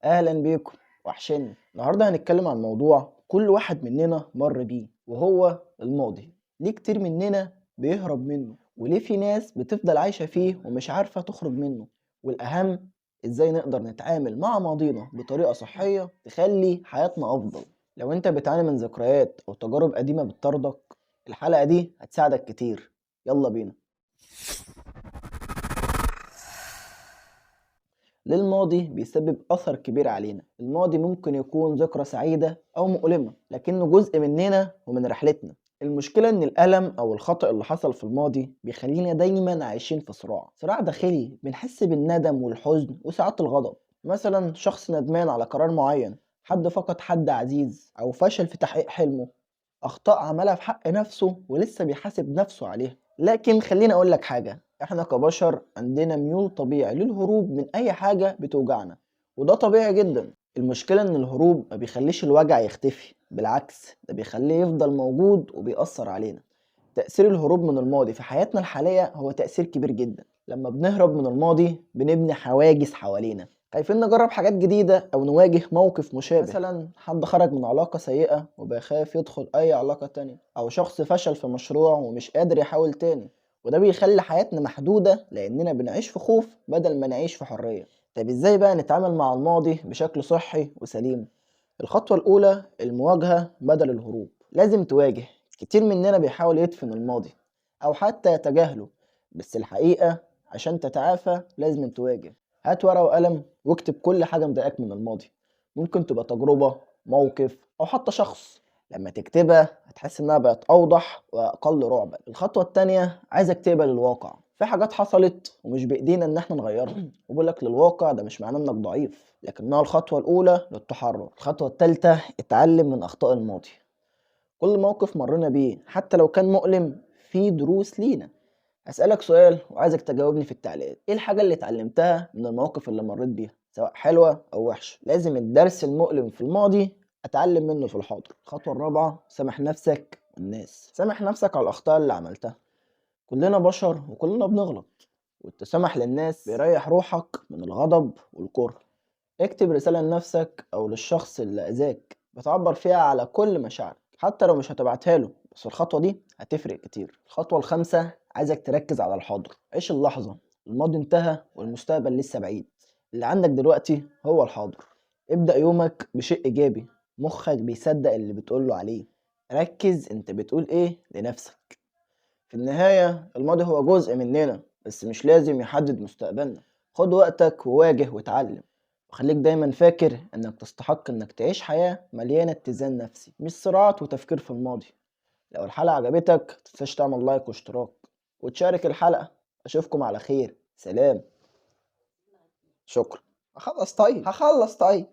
اهلا بيكم، وحشني. النهارده هنتكلم عن موضوع كل واحد مننا مر بيه، وهو الماضي. ليه كتير مننا بيهرب منه؟ وليه في ناس بتفضل عايشة فيه ومش عارفة تخرج منه؟ والأهم، ازاي نقدر نتعامل مع ماضينا بطريقة صحية تخلي حياتنا أفضل؟ لو انت بتعاني من ذكريات أو تجارب قديمة بتطاردك، الحلقة دي هتساعدك كتير. يلا بينا. ليه الماضي بيسبب أثر كبير علينا؟ الماضي ممكن يكون ذكرى سعيدة أو مؤلمة، لكنه جزء مننا ومن رحلتنا. المشكلة إن الألم أو الخطأ اللي حصل في الماضي بيخلينا دايما عايشين في صراع، صراع داخلي، بنحس بالندم والحزن وساعات الغضب. مثلا شخص ندمان على قرار معين، حد فقد حد عزيز، أو فشل في تحقيق حلمه، أخطاء عملها في حق نفسه ولسه بيحاسب نفسه عليها. لكن خليني أقول لك حاجة، احنا كبشر عندنا ميول طبيعي للهروب من اي حاجة بتوجعنا، وده طبيعي جدا. المشكلة ان الهروب ما بيخليش الوجع يختفي، بالعكس ده بيخليه يفضل موجود وبيأثر علينا. تأثير الهروب من الماضي في حياتنا الحالية هو تأثير كبير جدا. لما بنهرب من الماضي بنبني حواجز حوالينا، خايفين نجرب حاجات جديدة أو نواجه موقف مشابه. مثلا حد خرج من علاقة سيئة وبيخاف يدخل أي علاقة تانية، أو شخص فشل في مشروع ومش قادر يحاول تاني، وده بيخلي حياتنا محدودة لأننا بنعيش في خوف بدل ما نعيش في حرية. طب إزاي بقى نتعامل مع الماضي بشكل صحي وسليم؟ الخطوة الأولى، المواجهة بدل الهروب. لازم تواجه. كتير مننا بيحاول يدفن الماضي أو حتى يتجاهله، بس الحقيقة عشان تتعافى لازم تواجه. هات ورقة وقلم واكتب كل حاجة مضايقاك من الماضي، ممكن تبقى تجربة، موقف، أو حتى شخص. لما تكتبها هتحس انها بقت اوضح واقل رعبا. الخطوة التانية، عايزك تقبل الواقع. في حاجات حصلت ومش بايدينا ان احنا نغيرها، وبقولك للواقع ده مش معناه انك ضعيف، لكنها الخطوة الاولى للتحرر. الخطوة التالتة، اتعلم من اخطاء الماضي. كل موقف مرينا بيه حتى لو كان مؤلم فيه دروس لينا. اسألك سؤال وعايزك تجاوبني في التعليقات، ايه الحاجة اللي اتعلمتها من المواقف اللي مريت بيها، سواء حلوة او وحشة؟ لازم الدرس المؤلم في الماضي اتعلم منه في الحاضر. الخطوة الرابعة، سامح نفسك والناس. سامح نفسك على الاخطاء اللي عملتها، كلنا بشر وكلنا بنغلط، والتسامح للناس بيريح روحك من الغضب والكره. اكتب رسالة لنفسك او للشخص اللي اذاك بتعبر فيها على كل مشاعرك، حتى لو مش هتبعتها له، بس الخطوة دي هتفرق كتير. الخطوة الخامسة، عايزك تركز على الحاضر. عيش اللحظة، الماضي انتهى والمستقبل لسه بعيد، اللي عندك دلوقتي هو الحاضر. ابدأ يومك بشيء ايجابي، مخك بيصدق اللي بتقوله عليه. ركز انت بتقول ايه لنفسك. في النهاية الماضي هو جزء مننا، بس مش لازم يحدد مستقبلنا. خد وقتك وواجه وتعلم، وخليك دايما فاكر انك تستحق انك تعيش حياة مليانة اتزان نفسي، مش صراعات وتفكير في الماضي. لو الحلقة عجبتك متنساش تعمل لايك واشتراك وتشارك الحلقة. اشوفكم على خير، سلام. شكرا. هخلص طيب، هخلص طيب.